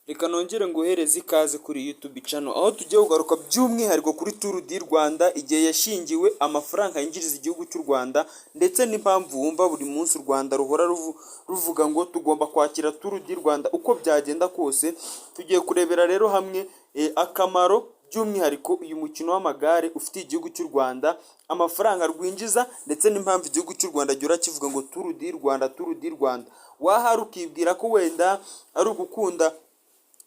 Reka nongere nguhereze ikaze kuri YouTube channel, aho tugiye kugaruka by'umwihariko kuri Tour du Rwanda, igihe yashingiwe, amafaranga yinjiriza igihugu cy'u Rwanda, ndetse n'impamvu wumva buri munsi u Rwanda ruhora ruvuga ngo tugomba kwakira Tour du Rwanda uko byagenda kose. Tugiye kurebera rero hamwe akamaro by'umwihariko uyu mukino w'amagare ufitiye igihugu cy'u Rwanda, amafaranga rwinjiza, ndetse n'impamvu igihugu cy'u Rwanda gihora kivuga ngo Tour du Rwanda, Tour du Rwanda. Wahari ukibwira ko wenda ari ugukunda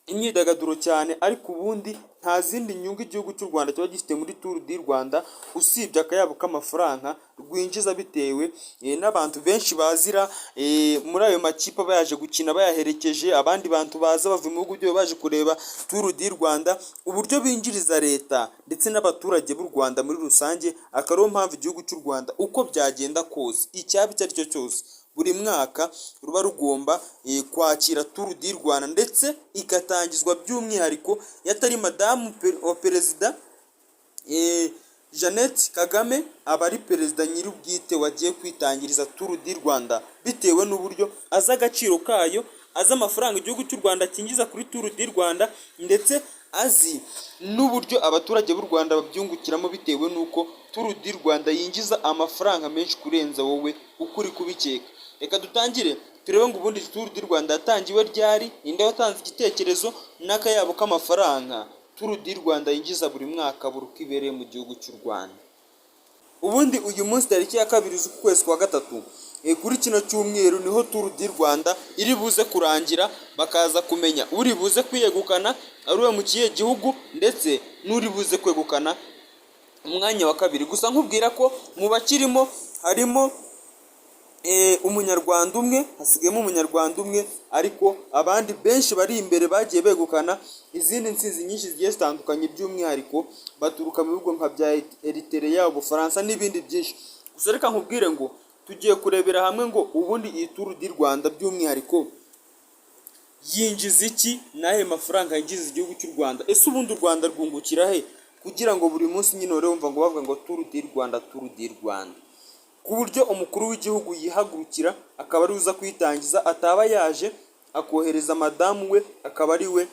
imyidagaduro cyane, ariko ubundi nta zindi nyungu igihugu cy'u Rwanda kiba gifite muri Tour du Rwanda usibye akayabo k'amafaranga rwinjiza bitewe n'abantu benshi bazira muri ayo makipe aba yaje gukina bayaherekeje, abandi bantu baza bava mu bihugu byabo baje kureba Tour du Rwanda, uburyo binjiriza leta ndetse n'abaturage b'u Rwanda muri rusange. Akaba ariyo mpamvu igihugu cy'u Rwanda, uko byagenda kose, icyaba icyo ari cyo cyose, buri mwaka ruba rugomba kwakira Tour du Rwanda, ndetse igatangizwa by'umwihariko yatari madamu wa perezida Jeannette Kagame, aba ari perezida nyir'ubwite wagiye kwitangiriza Tour du Rwanda, bitewe n'uburyo azi agaciro kayo, azi amafaranga igihugu cy'u Rwanda cyinjiza kuri Tour du Rwanda, ndetse azi n'uburyo abaturage b'u Rwanda babyungukiramo, bitewe n'uko Tour du Rwanda yinjiza amafaranga menshi kurenza wowe uko uri kubikeka. Reka dutangire turebe ngo ubundi Tour du Rwanda yatangiwe ryari, ninde watanze igitekerezo, n'akayabo k'amafaranga Tour du Rwanda yinjiza buri mwaka buri uko ibereye mu gihugu cy'u Rwanda. Ubundi uyu munsi, tariki ya 2 z'ukwezi kwa gatatu, kuri kino cyumweru niho Tour du Rwanda iri buze kurangira, bakaza kumenya uri buze kwiyegukana ari uwo mu kihe gihugu, ndetse n'uri buze kwegukana umwanya wa kabiri. Gusa nkubwira ko mu bakirimo harimo Umunyarwanda umwe, hasigayemo Umunyarwanda umwe, ariko abandi benshi bari imbere bagiye begukana izindi ntsinzi nyinshi zigiye zitandukanye, by'umwihariko baturuka mu bihugu nka bya Eritrea, Ubufaransa n'ibindi byinshi. Gusa reka nkubwire ngo tugiye kurebera hamwe ngo ubundi iyi Tour du Rwanda by'umwihariko yinjiza iki, n'ahe mafaranga yinjiza igihugu cy'u Rwanda? Ese ubundi u Rwanda rwungukira he kugira ngo buri munsi nyine uhore wumva ngo bavuga ngo Tour du Rwanda, Tour du Rwanda, ku buryo umukuru w'igihugu yihagurukira akaba ari uza kuyitangiza, ataba yaje akohereza madamu we akaba ari we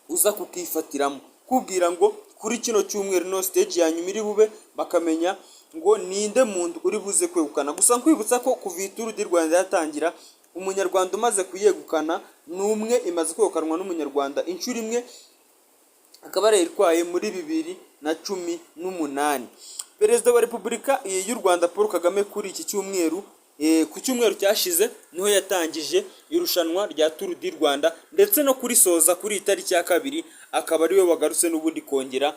uza kukifatiramo? Kubwira ngo kuri kino cyumweru no stage ya nyuma iri bube, bakamenya ngo ninde muntu uri buze kwegukana. Gusa nkwibutsa ko kuva iyi Tour du Rwanda yatangira, Umunyarwanda umaze kuyegukana ni umwe. Imaze kwegukanwa n'Umunyarwanda inshuro imwe, akaba yarayitwaye muri 2018. Perezida wa Repubulika y'u Rwanda Paul Kagame, kuri iki cyumweru, ku cyumweru cyashize, niho yatangije irushanwa rya Tour du Rwanda, ndetse no kurisoza kuri iyi tariki ya 2 akaba ariwe wagarutse n'ubundi kongera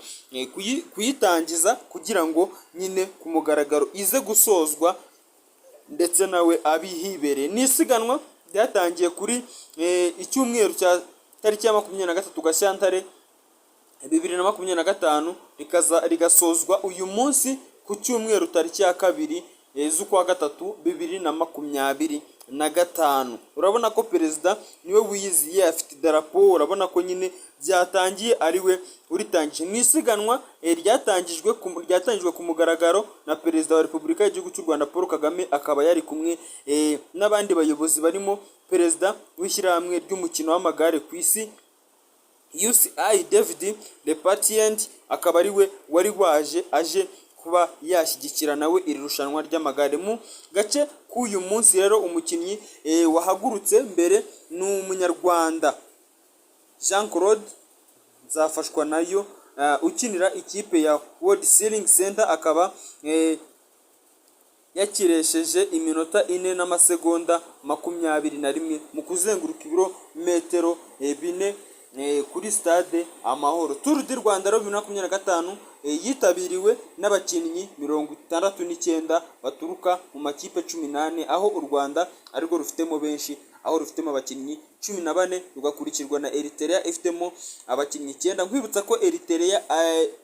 kuyitangiza, kugira ngo nyine ku mugaragaro ize gusozwa ndetse nawe abihibereye. Ni isiganwa ryatangiye kuri icyumweru cya tariki ya 23 Gashyantare 2025, rikaza rigasozwa uyu munsi ku cyumweru, tariki ya 2 z'ukwa gatatu 2025. Urabona ko perezida niwe wiyiziye, afite idarapo. Urabona ko nyine byatangiye ari we uritangije. Mu isiganwa ryatangijwe ku mugaragaro na Perezida wa Repubulika y'igihugu cy'u Rwanda Paul Kagame, akaba yari kumwe n'abandi bayobozi barimo perezida w'ishyirahamwe ry'umukino w'amagare ku isi UCI David Lappartient, akaba ari we wari waje aje kuba yashyigikira nawe iri rushanwa ry'amagare. Mu gace k'uyu munsi rero, umukinnyi wahagurutse mbere ni Umunyarwanda Jean Claude Nzafashwanayo, ukinira ikipe ya World Cycling Center, akaba yakiresheje iminota 4 n'amasegonda 21 mu kuzenguruka ibirometero 4 kuri Stade Amahoro. Tour du Rwanda rero 2025 yitabiriwe n'abakinnyi 69 baturuka mu makipe 14, aho u Rwanda arirwo rufitemo benshi, aho rufitemo abakinnyi 14, rugakurikirwa na Eritrea ifitemo abakinnyi 9. Nkwibutsa ko Eritrea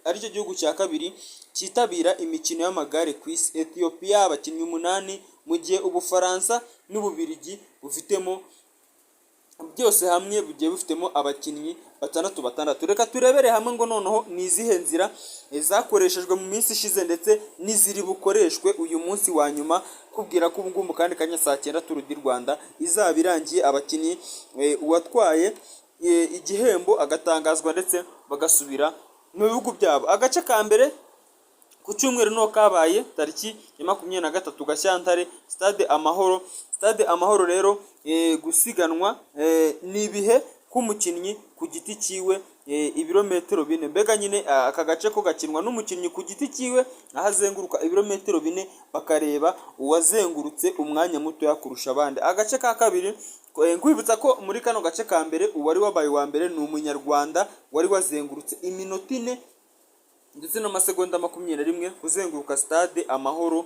aricyo gihugu cya kabiri cyitabira imikino y'amagare ku isi, Ethiopia abakinnyi 8, mu gihe Ubufaransa n'Ububirigi bufitemo byose hamwe bugiye bufitemo abakinnyi batandatu batandatu. Reka turebere hamwe ngo noneho ni izihe nzira zakoreshejwe mu minsi ishize ndetse n'iziri bukoreshwe uyu munsi wa nyuma. Kubwira ko ubu ngubu mu kandi kanya saa 9 Tour du Rwanda izaba irangiye. Abakinnyi, uwatwaye igihembo agatangazwa, ndetse bagasubira mu bihugu byabo. Agace ka mbere ku cyumweru niho kabaye, tariki ya 23 Gashyantare, Stade Amahoro. Stade Amahoro rero, gusiganwa ni ibihe k'umukinnyi ku giti cyiwe, ibirometero 4. Mbega nyine aka gace ko gakinwa n'umukinnyi ku giti cyiwe, aho azenguruka ibirometero 4, bakareba uwazengurutse umwanya mutoya kurusha abandi. Agace ka kabiri, nkwibutsa ko muri kano gace ka mbere uwari wabaye uwa mbere ni Umunyarwanda wari wazengurutse iminota 4 ndetse n'amasegonda 21, kuzenguruka Stade Amahoro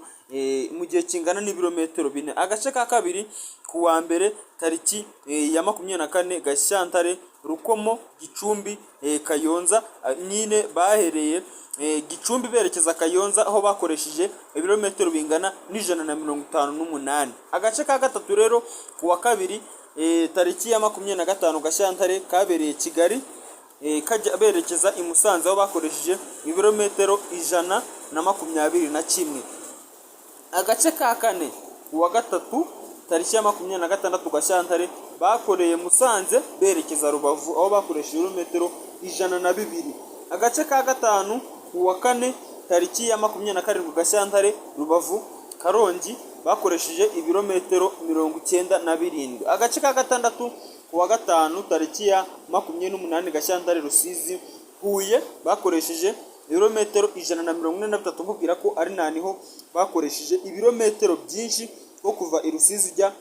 mu gihe kingana n'ibirometero 4. Agace ka kabiri ku wa mbere, tariki ya 24 Gashyantare, Rukomo, Gicumbi, Kayonza. Nyine bahereye Gicumbi berekeza Kayonza, aho bakoresheje ibirometero bingana n'158. Agace ka gatatu rero ku wa kabiri, tariki ya 25 Gashyantare, kabereye Kigali, kajya berekeza i Musanze, aho bakoresheje ibirometero 121. Agace ka kane ku wa gatatu, tariki ya 26 Gashyantare, bakoreye Musanze berekeza Rubavu, aho bakoresheje ibirometero 102. Agace ka gatanu ku wa kane, tariki ya 27 Gashyantare, Rubavu, Karongi, bakoresheje ibirometero 97. Agace ka gatandatu ku wa gatanu, tariki ya 28 Gashyantare, Rusizi, Huye, bakoresheje ibirometero 143. Nkubwira ko ari naniho bakoresheje ibirometero byinshi, nko kuva i Rusizi ujya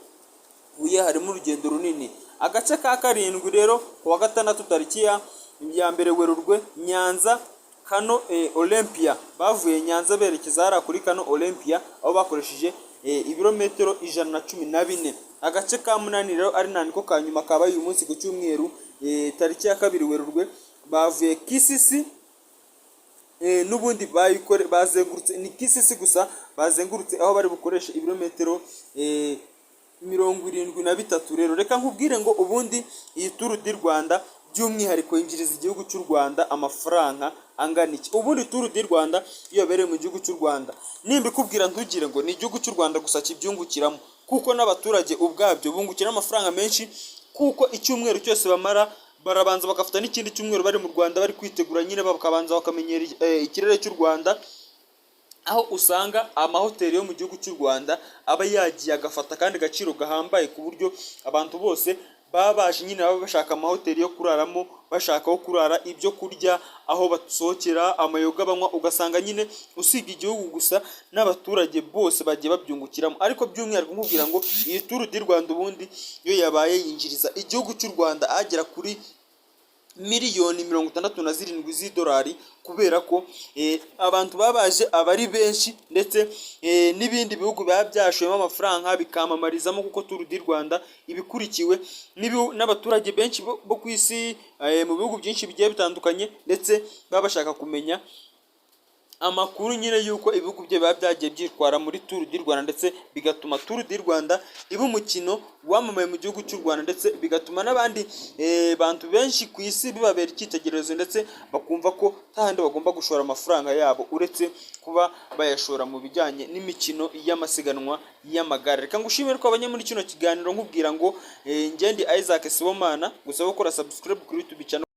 Huye harimo urugendo runini. Agace ka karindwi rero ku wa gatandatu, tariki ya 1 Werurwe, Nyanza, Kano Olympia. Bavuye Nyanza berekeza hariya kuri Kano Olympia, aho bakoresheje ibirometero 114. Agace ka munani rero, ari niko ka nyuma kabaye uyu munsi ku cyumweru, tariki ya 2 Werurwe, bavuye Kisisi, n'ubundi bayikore bazengurutse, ni Kisisi gusa bazengurutse, aho bari bukoreshe ibirometero 73. Rero reka nkubwire ngo ubundi iyi Tour du Rwanda by'umwihariko yinjiriza igihugu cy'u Rwanda amafaranga angana iki? Ubundi Tour du Rwanda iyo yabereye mu gihugu cy'u Rwanda, nimba ikubwira, ntugire ngo ni igihugu cy'u Rwanda gusa kibyungukiramo, kuko n'abaturage ubwabyo bungukira amafaranga menshi, kuko icyumweru cyose bamara barabanza bagafata n'ikindi cyumweru bari mu Rwanda bari kwitegura nyine, bakabanza bakamenyera ikirere cy'u Rwanda, aho usanga amahoteli yo mu gihugu cy'u Rwanda aba yagiye agafata akandi gaciro gahambaye, ku buryo abantu bose baba baje nyine baba bashaka amahoteli yo kuraramo, bashaka aho kurara, ibyo kurya, aho basohokera, amayoga banywa. Ugasanga nyine usibye igihugu gusa, n'abaturage bose bagiye babyungukiramo. Ariko by'umwihariko nkubwira ngo iyi Tour du Rwanda ubundi iyo yabaye yinjiriza igihugu cy'u Rwanda agera kuri miliyoni 67 z'idolari, kubera ko abantu baba baje aba ari benshi, ndetse n'ibindi bihugu biba byashoyemo amafaranga bikamamarizamo, kuko Tour du Rwanda ibikurikiwe n'abaturage benshi bo ku isi, mu bihugu byinshi bigiye bitandukanye, ndetse baba bashaka kumenya amakuru nyine y'uko ibihugu bye biba byagiye byitwara muri Tour du Rwanda, ndetse bigatuma Tour du Rwanda iba umukino wamamaye mu gihugu cy'u Rwanda, ndetse bigatuma n'abandi bantu benshi ku isi bibabera icyitegererezo, ndetse bakumva ko nta handi bagomba gushora amafaranga yabo uretse kuba bayashora mu bijyanye n'imikino y'amasiganwa y'amagare. Reka ngushimire ko abanye muri kino kiganiro, nkubwira ngo njye ndi Isaac Sibomana, gusa gukora subscribe kuri YouTube channel.